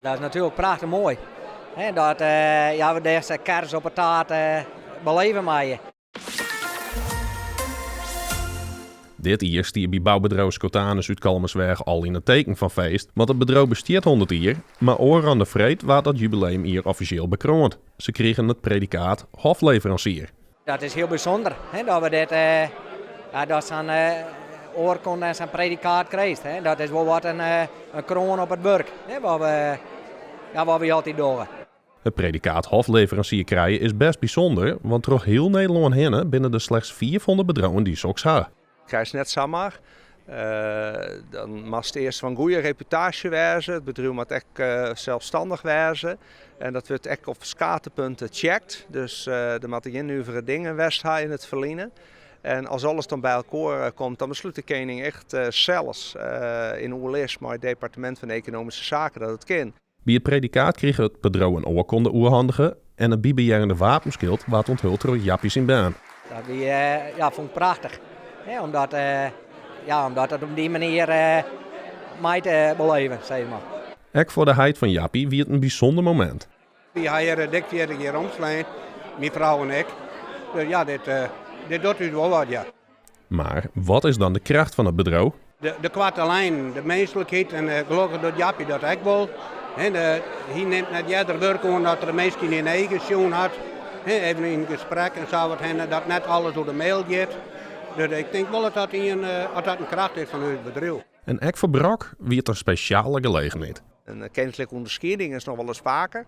Dat is natuerlik prachtich moai, hè, dat ja, we dizze kers op 'e taart beleve meie. Dit jier stie by boubedriuw Schotanus út Kollumersweach al yn it teken fan feest, want it bedriuw bestiet 100 jier, mar ôfrûne freed waard dat jubileumjier offisjeel bekroand. Se krigen it predikaat hofleveransier. Dat is hiel bysûnder, hè, dat we dit, ja, dat sa'n oarkonde en sa'n predikaat krijst. Hè. Dat is wol wat in kroan op it wurk, hè, wat we, ja, wat we altyd dogge. It predikaat hofleveransier krije is best bysûnder, want troch hiel Nederlân hinne binne der slechts 500 bedriuwen dy't soks ha. Krijst net samar. Dan moatst earst fan goede reputaasje wêze, it bedriuw moat ek selsstannich wêze en dat wurdt ek op ferskate punten checkt. Dus der moatte gjin nuvere dingen west ha yn it ferline. En as alles dan by elkoar komt, dan beslút de kening echt sels yn oerlis mei it departemint fan Ekonomyske Saken dat it kin. By it predikaat krige it bedriuw in oarkonde oerhandige en it bybehearrende wapenskyld waard onthuld troch Jappie syn bern. Dat wie, ja, fûn ik prachtich, hè, omdat, ja, omdat it op dy manier mei te beleven, sis mar. Ek foar de heit fan Jappie wie it in bysûnder momint. Wy ha hjir dik 40 jier omslein, myn frou en ik. Dus ja, dit, dit docht ús wol wat, ja. Mar wat is dan de kracht fan it bedriuw? De koarte lijnen, de minsklikheid en gelokkich docht Jappie dat ek wol. Hy nimt net earder wurk oan dat er de minsken yn de eagen sjoen hat. Even yn gesprek en sa wat hinne, dat net alles oer de mail giet. Dus ik tink wol dat dat ien, dat dat in kracht is fan ús bedriuw. En ek foar Brok wie it in spesjale gelegenheid. In keninklike ûnderskieding is noch wolris faker,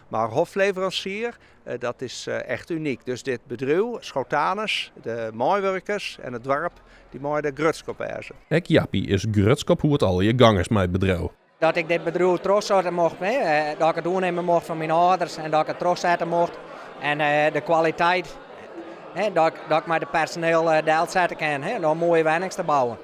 mar hofleveransier, dat is echt unyk. Dus dit bedriuw, Schotanus, de meiwurkers en it doarp, dy meie der grutsk op wêze. Ek Jappie is grutsk op hoe't it allegear gong is mei it bedriuw. Dat ik dit bedriuw trochsette mocht, dat ik it oernimme mocht fan myn âlders en dat ik it trochsette mocht. En de kwaliteit, dat ik mei de personeel delsette kin, om moaie wennings te bouwen.